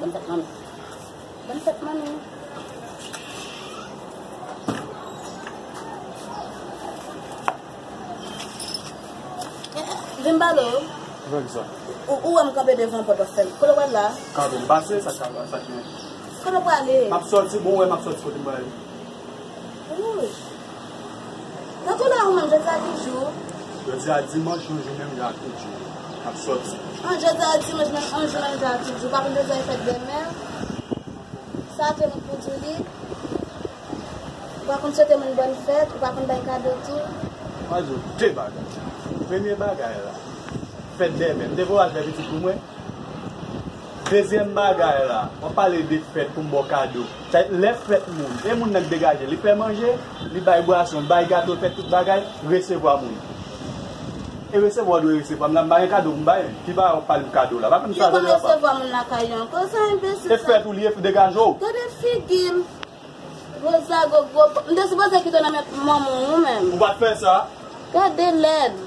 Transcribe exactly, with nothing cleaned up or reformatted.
Bòn fèt, manmi. Bòn fèt, manmi. Vin m pale w. Ou, ou wè m kanpe devan pòt w ap fè. Kote w pral la? Kanpe m pase, sa k ap, sa k gen? Kote w prale? M ap sòti, bon, wè, m ap sòti kote m prale. Wouch. Nan koulè ou menm, jodi a ki jou? Jodi a dimanch, yon jou menm jan ak tout jou. M ap sòti. An, jodi a dimanch, menm yon jou menm jan ak tout jou. Pa konn jodi a e fèt bèlmè? Sa tou nou pou di li. Ou pa konn swete moun bòn fèt, ou pa konn bay kado tou. M a di w de bagay. Premye bagay la, fèt bèlmè. M te voye al fè pitit pou mwen. Dezyèm bagay la, w ap pale de fèt pou m ba w kado. Sa lè fèt moun, e moun nan k degaje, li fè manje, li bay bwason, li bay gato, fè tout bagay, resevwa moun. E resevwa w dwe resevwa m la, m pa gen kado pou m bay, ki bagay w ap pale m kado la, pa fè m sa avè w apa. Yo pa resevwa moun lakay yo ankò, sa enbesil sa. E fèt ou li ye, degaje w. Gade figi l. Gwo zago, gwo, m te sipoze kite w nan men manman w ou menm. Ou pa t fè sa. Gade lèd.